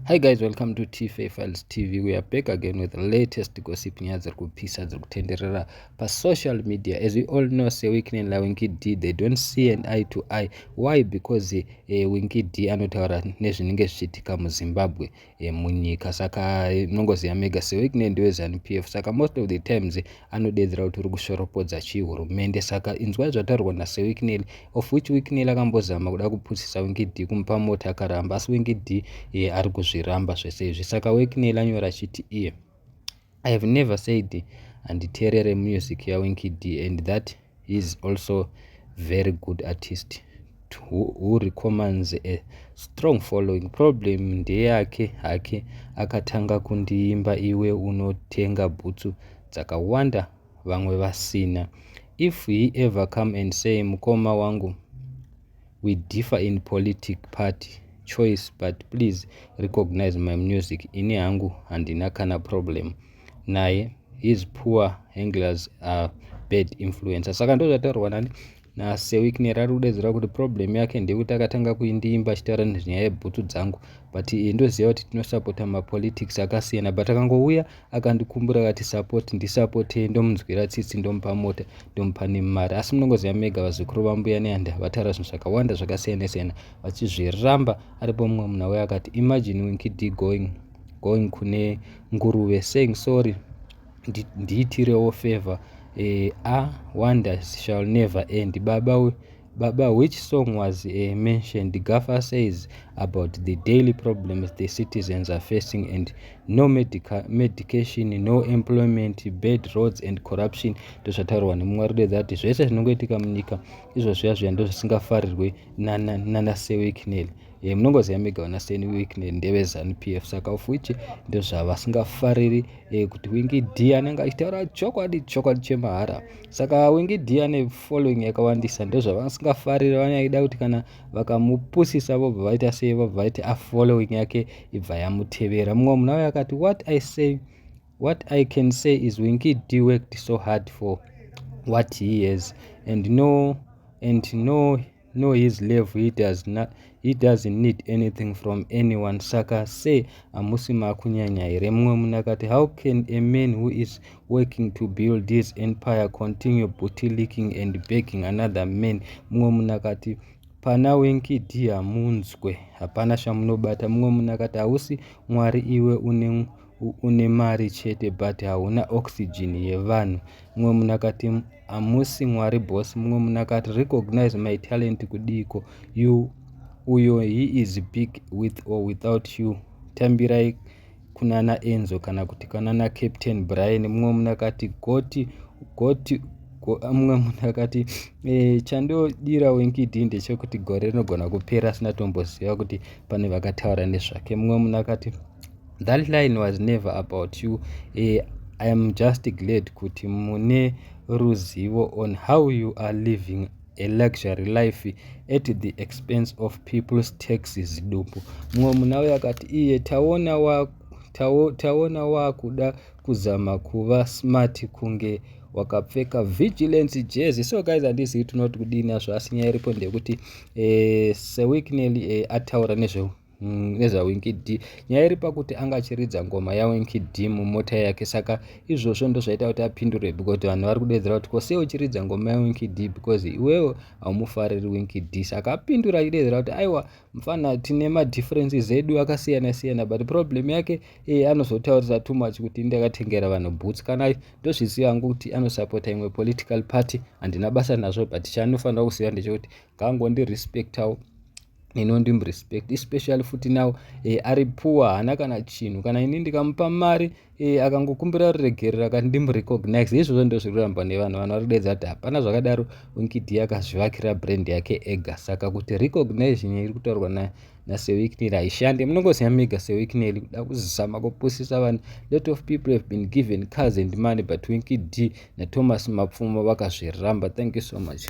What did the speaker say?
Hi guys, welcome to TFA Files TV. We are back again with the latest gossip, nyaya dziri kupisa, dziri kutenderera pasocial media. As we all know, Sir Wicknell naWinky D, they don't see an eye to eye. Why? Because Winky D anotaura nezvinenge zvichiitika muZimbabwe, munyika. Saka munongoziva mega, Sir Wicknell ndeweZANU PF, saka most of the times anodedzera kuti uri kushoropodza chihurumende. Saka inzwai zvataurwa naSir Wicknell, of which Wicknell akambozama kuda kupusisa Winky D kumupa mota, akaramba, asi Winky D ari kuzviramba zvese izvi. Saka Wicknell anyora achiti iye, "I have never said handiteerere music yaWinky D, and that is also very good artist who recommands a strong following. Problem ndeyake hake, akatanga kundiimba iwe unotenga bhutsu dzakawanda vamwe vasina. If he ever come and say, 'Mukoma wangu, we differ in politic party choice, but please recognize my music,' ini hangu handina kana problem naye. His poor handlers are bad influencer." Saka ndo zvataurwa nani? NaSir Wicknell. Ari kudedzera kuti problem yake ndeyekuti akatanga kuindiimba achitaura nezvenyaya yebhutsu dzangu, but ndoziva kuti tinosapota mapolitics akasiyana, but akangouya akandikumbura akati support, ndisapotei, ndomunzwira tsitsi, ndomupa mota, ndomupa nemari. Asi munongoziva mega, vazukuru vambuya Nehanda vataura zvinhu zvakawanda zvakasiyana siyana vachizviramba. Aripo mumwe munhu auya akati, "Imagine Winky D going kune nguruve saying sorry, ndiitirewo favor. A wonders shall never end. Baba, baba, which song was mentioned? Gaffa says about the daily problems the citizens are facing and no medication, no employment, bad roads and corruption." Ndozvataurwa nemumwe ari kuti zvese zvinongoitika munyika izvo zviya zviya ndo zvisingafarirwe nanaSir Wicknell. Munongoziva mega, vana Sir Wicknell ndeveZANU PF, saka of which ndozvavasingafariri, kuti Winky D anenge achitaura chokwadi, chokwadi chemahara. Saka Winky D ane following yakawandisa, ndozvavasingafariri. Vanyaida kuti kana vakamupusisa vobva vaita sei? Vobva vaiti afollowing yake ibva yamutevera. Mumwe munhu auyo akati, What I can say is Winky D worked so hard for what he has and no his level, he does not, he doesn't need anything from anyone. Saka sei hamusi makunyanya here?" Mumwe munhu akati, "How can a man who is working to build his empire continue bootlicking and begging another man?" Mumwe munhu akati, "Pana Winky D hamunzwe, hapana chamunobata." Mumwe munhu akati, "Hausi Mwari iwe, une mari chete but hauna oxygen yevanhu." Mumwe munhu akati, "Hamusi Mwari, boss." Mumwe munhu akati, "Recognize my talent kudiko? You uyo, he is big with or without you. Tambirai kunana Enzo kana kuti kanana Captain Brian." Mumwe munhu akati, "Goti goti." Mumwe munhu akati, "Chandodira Winky D ndechekuti gore rinogona kupera asina tomboziva kuti pane vakataura nezvake." Mumwe munhu akati, "That line was never about you. I am just glad kuti mune ruzivo on how you are living a luxury life at the expense of people's taxes, dumbu." Mumwe munhu auyo akati iye, Taona wakuda kuzama kuva smart kunge wakapfeka Vigilance jersey." So guys, handizivi tinoti kudini nazvo, asi nyaya iripo ndeyekuti Sir Wicknell ataura nezvaWinky D. Nyaya iri pakuti anga achiridza ngoma yaWinky D mumota yake, saka izvozvo ndo zvaita kuti apindure, because vanhu vari kudedzera kuti kosei uchiridza ngoma yaWinky D, because iwewo haumufariri Winky D. Saka apindura achidedzera kuti aiwa mufana, tine madifferences edu akasiyana siyana, but problem yake anozotaurisa too much kuti ndakatengera vanhu boots. Kana ndozviziva hangu kuti anosapota imwe political party, handina basa nazvo, but chaanofanira kuziva ndechekuti ngaangondirespectawo, inondimurespect, especially futi now ari poor, haana kana chinhu. Kana ini ndikamupa mari, akangokumbira ruregerero akati ndimurecognize, izvozvo ndo zviri kurambwa nevanhu. Vanhu vari kudedza kuti hapana zvakadaro, Winky D akazvivakira brand yake ega, saka kuti recognition iri kutaurwa naSir Wicknell haishande. Munongoziva mega, Sir Wicknell kuda kuzama kupusisa vanhu. Lot of people have been given cars and money, but Winky D naThomas Mapfumo vakazviramba. Thank you so much.